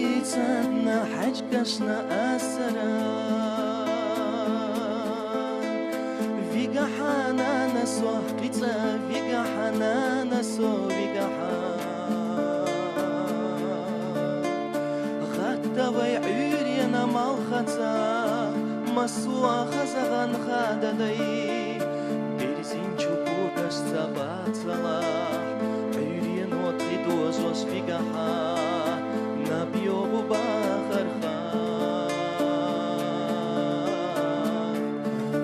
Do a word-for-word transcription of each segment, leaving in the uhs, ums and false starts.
ХӀайцӀанна хьаьжкӀашна асара. Вигахьа, нана, со, кхицӀа вигахьа, нана, со, вигахьа. Гъатта вай Ӏуьйрена малхаца, массуа хазагӀан хададай. Берзин чукуркашца бацалахь, Ӏуьйрено тхи дозош вигахьа, наб йогӀу бахарха,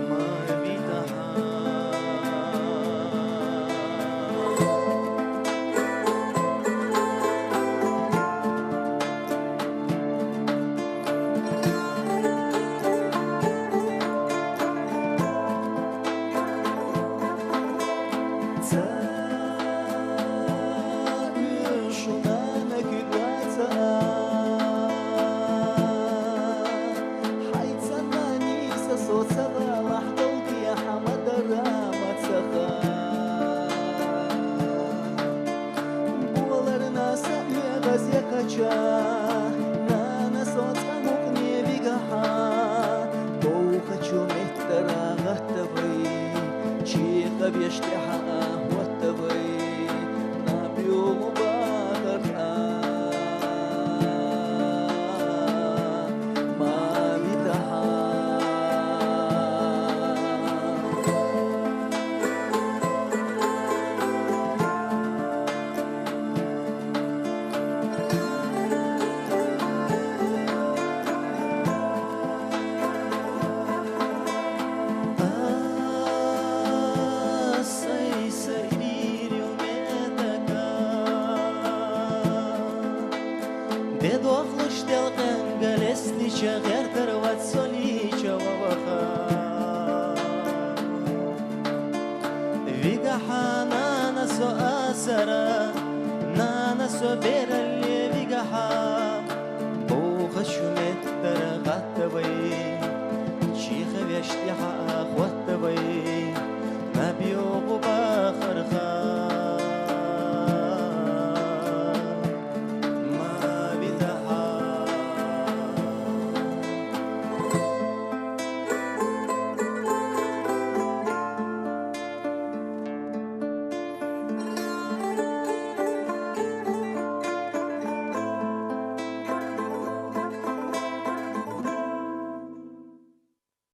ма витахьа. Боларна са оьгӀаз якхача, нана, со, цӀа мукъне вигахьа, бовхачу меттара гӀаттавай, чекхавеш тӀехьа гӀоттавай, наб йогӀу бахарха, ма витахьа. Дедо хлуштел къенгалестича гъертар вацолича ваваха. Вигахьа, нана, со асара, нана, со бер